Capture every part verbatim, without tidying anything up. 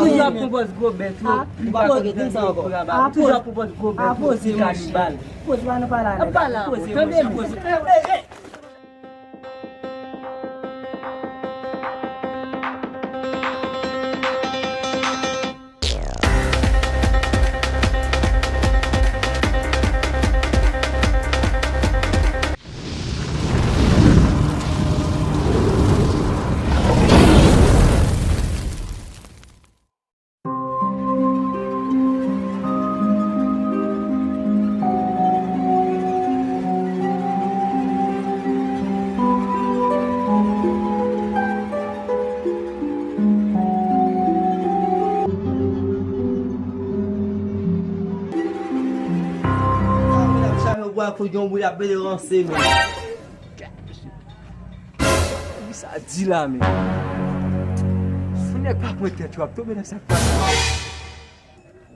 Toujou ap pran pòz gwo bèt ou. Ou pa konn tande pou rabat. Ou toujou ap pran pòz gwo bèt ou, ti kanibal. Poze pa nan pale avèk. Ap pale avèk ou, tande, men. Sa mwen ap chame bwa kou yon boul ap mele ranse, men. Wi, sa di la, men. Fou nèg pa pran tèt yo ap tonbe nan sa k pase.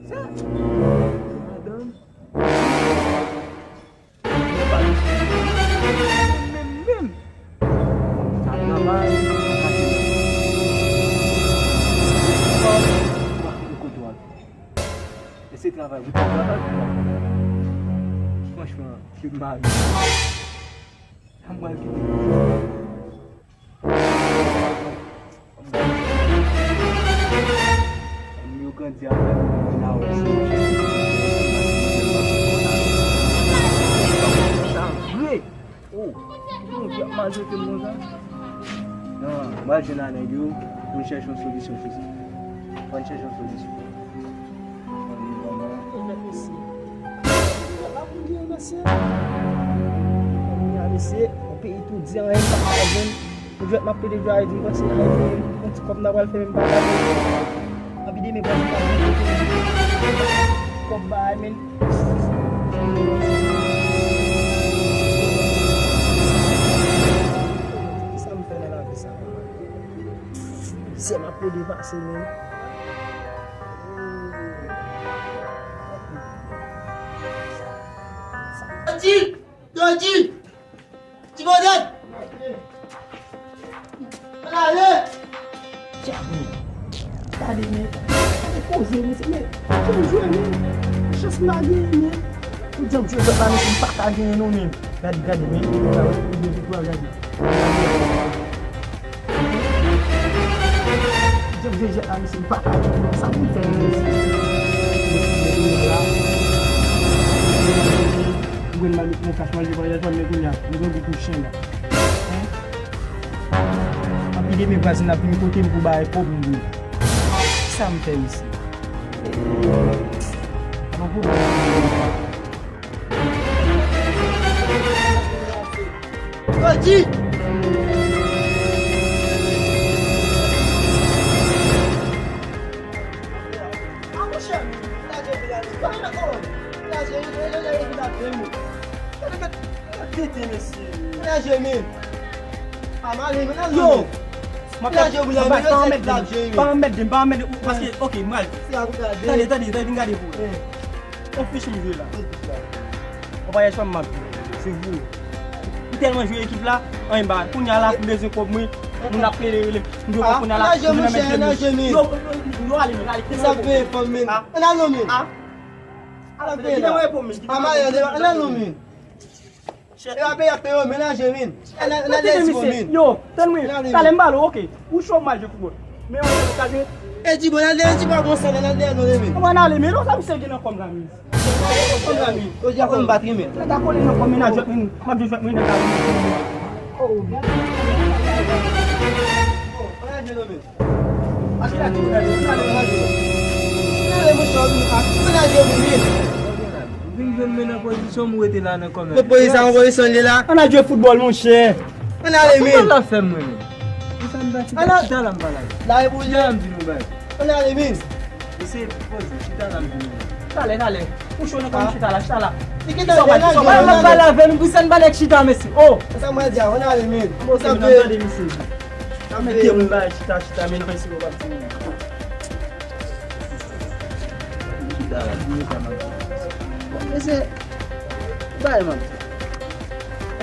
Sa. Madanm. Menm, menm. Sa travay, sa kache. E se travay, wi, travay, travay. Franchman, se mari. Sa m pral kite. Fanm yo grandi avè m, mwen la wè se sa vre. Oh, Bondye ap maltrete m konsa. Non, m pral jwenn a nèg yo pou n chèche yon solisyon sou sa. Fò n chèche yon solisyon. Mèt mesye. Mèt la pou gen mesye. Kounya mesye, yon peyi tou di anyen m pa ka jwenn. Ou jwèt m ap plede jwe Ayiti, m panse Ayiti yon ti kòb n a pral fè menm pa ka jwenn. Anpi de men pral fè kòb bagay men. Kisa m fè nan lavi sa? Mizè m ap plede pase men. Dodi! Dodi! Ti Bondèt! Ann ale! Djab, men. Gade, men. Gade koze, men. Men, jan m jwe, men. Chans m pa genyen, men. Pou djab jwe jwèt la, men, m pa ka genyen, non, men. Gade, gade, men. Gade, gade. Jan m jwe jwèt la, mesye, m pa ka jwe, sa pou m fè, mesye. Mesye, la. M jwenn mal met nan kach, mal jwe vwayaj, mal met kounye a. M jwe gwo kou chen la. Anpi demen vwazen ap vin kote m pou bay pwoblèm. Sa m fè, mesye. Nan pwoblèm. Dodi! A monchè, lage vin ale. Lage, lage, lage vin ale. Lage, lage, lage, mesye. Lage, men. A, m ale, men, lage, men. Yo! Lage vin ale, men, lage, men. Pa anmède m, pa anmède m, paske, oke, m al. Tande, tande, tande, vin gade pou. Yon fich m jwe la. Konpayè chanm m ap jwe. Se vre. M tèlman jwe ekip la, anyen ba. Kounye a la, m bezwen kòb mwen. Moun ap rele, rele. M jwe kòb kounye a la. Ann al jwe, monchè, ann al jwe, men. Yo, yo, ale, men, ale. Sa peye fanm, men. Ann al non, men. Ala peye la. Ann al non, men. E pa peye ak peye, men, ann al jwe, men. Ann al, ann al, ann al, men. Yo, tann mwen. Talè m ba l, oke. Ou cho m al jwe foutbòl. Men yon lè ka jwe. E di bon, nan dèyè ti pa gon sèl, nan dèyè nou, men. Ou pa nan ale, men non, sa misye gen nan kòm la, men. Kòm la, men. Yo di a kòm bat, men. Nèg a kole nan kòm, men, nan jwèt, men. M ap jwe jwèt, men, nèg a. Oh. Ann al jwe, non, men. Achte la, ti frè, ann ale, ann al jwe. Ann ale, monchè, ou vin ak ti menaj yo vin vin. Ou vin jwenn men nan pozisyon m rete la nan kòm. Nan pozisyon, nan pozisyon li la. Ann al jwe foutbòl, monchè. Ann ale, men. Foutbòl la fè m, men. Pou sa m pati, chita la m pa la. La e pou jwe. Chita la m di nou bay. Ann ale, men. Mesye, poze, chita la m di nou bay. Talè, talè. Ou cho nan kòm chita la, chita la. Ki sa w pral di, sa w pral di? M ap pale avè nou, pou sa n pa nèg chita, mesye. Oh! Sa mwen di a, ann ale, men. Poze, men, tande, mesye. Sa mwen di, moun bay chita, chita, men, mesye, w ap di. Chita la, di nou sa m ap di. Mesye, bay, man.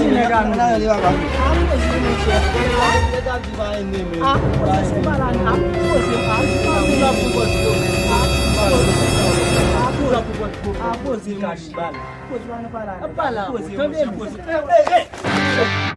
Mèsi, nèg a nou. Apoze, monchè. Apoze, se pa la, apoze, apoze. Apoze, apoze, monchè. Apoze, pa nan pa la. Pa la, apoze, tande, monchè, apoze.